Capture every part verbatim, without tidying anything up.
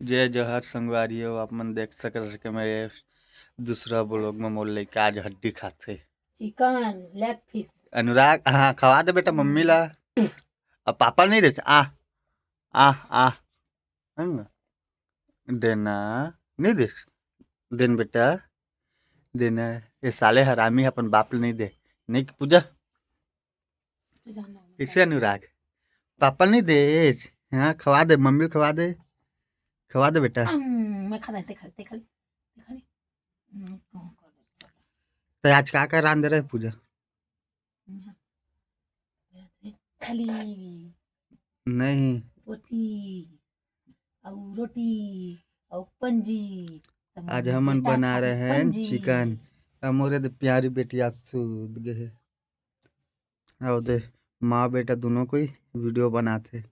जय जोहार संगवारी हो, आप मन देख सकत हव के मेरे दूसरा vlog में मोर लइका आज हड्डी खाथे। चिकन लेग पीस। अनुराग, हाँ, खवा दे बेटा मम्मी ला। अब पापा नहीं दे, आ, आ, आ, है ना? देना, नहीं दे, देन बेटा, देना। ये साले हरामी अपन बाप ले नहीं दे, नहीं पूजा। इसे अनुराग, पापा नहीं दे, हाँ, खवा दे, मम्मी खवा दे, खवा दे बेटा। हम्म, मैं खा लेते, खा लेते, खा लेते, खा लेते। हम्म, कौन, कौन, तो आज का का रांध रहे पूजा? खली, नहीं, रोटी, और रोटी, और पंजी। आज हमन बना रहे हैं चिकन। अब मोरे दे प्यारी बेटिया सूत गए हे। और दे माँ बेटा दोनों कोई वीडियो बनाथे।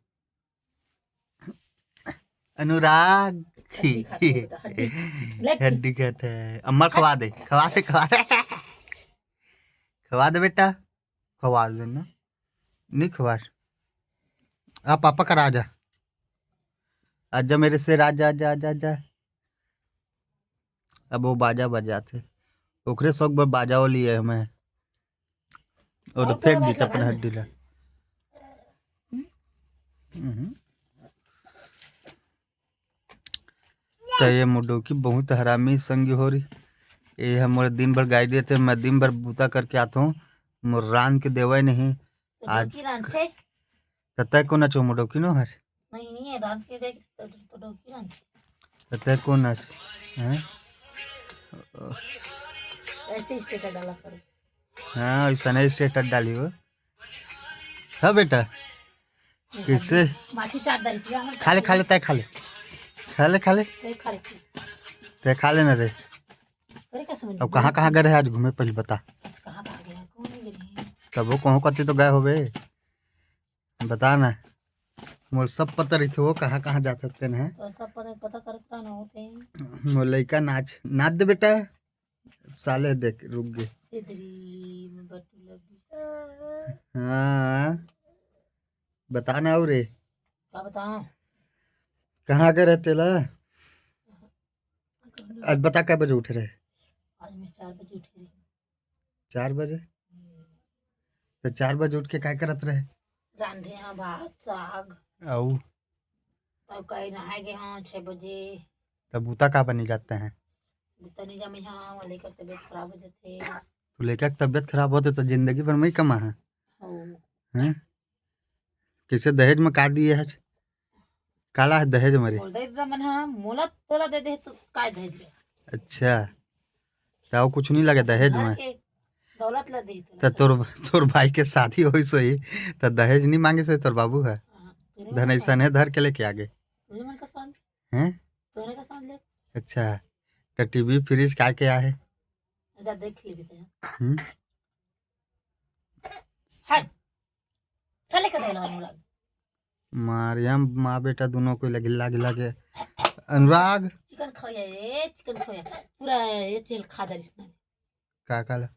अनुराग हड्डी खाते हो बेटा, हड्डी। लेग पीस। हड्डी खाते हैं। अम्मा खवा दे, खवा दे, खवा दे, खवा दे बेटा, खवा दे ना, नहीं खवा। आ पापा का राजा, आजा मेरे से राजा, आजा, आजा, आजा। अब वो बाजा बजाथे, ओकरे शौक बर बाजा वो लिए हमें, और तो फेंक दी अपन हड्डी ला। हम्म। तो ये मोर डौकी बहुत हरामी संगी हो रही। ये हम मोर दिन भर गाय देते, मैं दिन भर बूता करके आता हूँ, मोर रांध के देवे नहीं। आज डौकी रांधथे? तो तय कोन अच मोर डौकी नो हस? नहीं, नहीं है, रांध के देख, तो, तो डौकी रांधथे। तो तय कोन अच? हैं? ऐसे स्टेटस डाला करो। हाँ, ऐसा नहीं स्टेटस डाली हो। हाँ बेटा, किससे? माछी चाट डाली थी, हम खा ले, खा ले, तय खा ले, खा ले, खा ले, तो खा लेती। तय खा लेना रे। अरे क्या समझ अब कहाँ कहाँ गए रहे आज घूमे, पहले बता। कहाँ कहाँ गया, कौन गए? तब वो कहूँ कती तो गए होबे, बता ना। मोर सब पता रही थे वो कहाँ कहाँ जाते थे ना। तो सब पता, पता करत रहना होते हैं। मोर लइका नाच, नाच दे बेटा। साले देख रुक गए। इधरी में बटू लगी। हाँ, बता ना और रे, का बताओ? कहाँ गए रहते ला? आज बता कै बजे उठे रहे? आज मैं चार बजे उठी रही। चार बजे? तो चार बजे उठ के काय करत रहे? रांधे हाँ भात साग, आऊ तब कहीं नहाए गए हाँ छः बजे। तब बूता का बनी जाते हैं? बूता नहीं जामे हाँ, वो लइका तबीयत खराब हो जाते। तो लइका के तबीयत खराब होते तो जिंदगी भर में ही कमा है, हो। हैं? किसे दहेज में का दिए है? काला है दहेज में रे? बोल दे तो मन हाँ, मोला तोला दे दे तो काय दे दे? अच्छा, तो कुछ नहीं लगे दहेज घर में? के दौलत ला दे तो तोर, तोर भाई के शादी होई सही, तो दहेज नहीं मांगे से तोर बाबू है? धन ऐसा नहीं धर के लेके आगे। तुझे मन का समझ, हैं? तोरे का समझ ले। अच्छा, तो टीवी फ्रिज का क्या है? जा देख ले बेटा। हम्म? हट। साले का देला अनुराग। मारिया माँ बेटा दोनों को लगिल्ला गिल्ला के। अनुराग, चिकन खाओ या, ए चिकन खाओ या। पूरा ये चेल खा दरिस ना। का काला?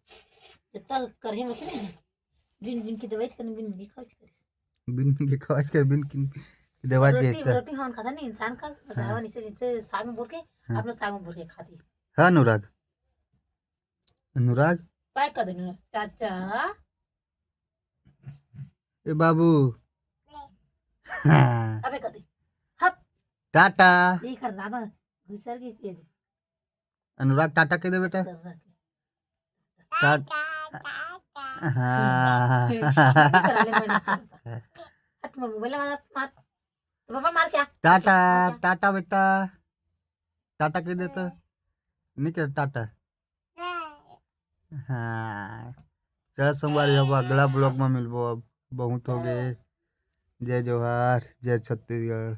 जितना करहे मत नहीं। बिन बिन की दवाई कर, बिन बिन खाओ कर। बिन बिन के खवाज कर, बिन किन की दवाज के रोटी इतना। रोटी खान खाता नहीं इंसान का। धावा नीचे नीचे साग में भर के, हाँ। अपना साग में भर के खाती। हाँ अनुराग, अनुराग, काय कर देना चाचा? ए बाबू। हाँ, अबे कर दे। हप। टाटा। ये कर दादा। घुसर के के। अनुराग टाटा कह दे बेटा। सर रख। टाटा। हाँ। करा ले मैंने। हट मोर मोबाइल मार मार। तो पापा मार क्या? टाटा, टाटा बेटा, टाटा कह दे तो। नहीं कह टाटा। हाँ, चल संगवारी, अब अगला vlog में मिलबो। अब बहुत हो गए। जय जोहार, जय छत्तीसगढ़।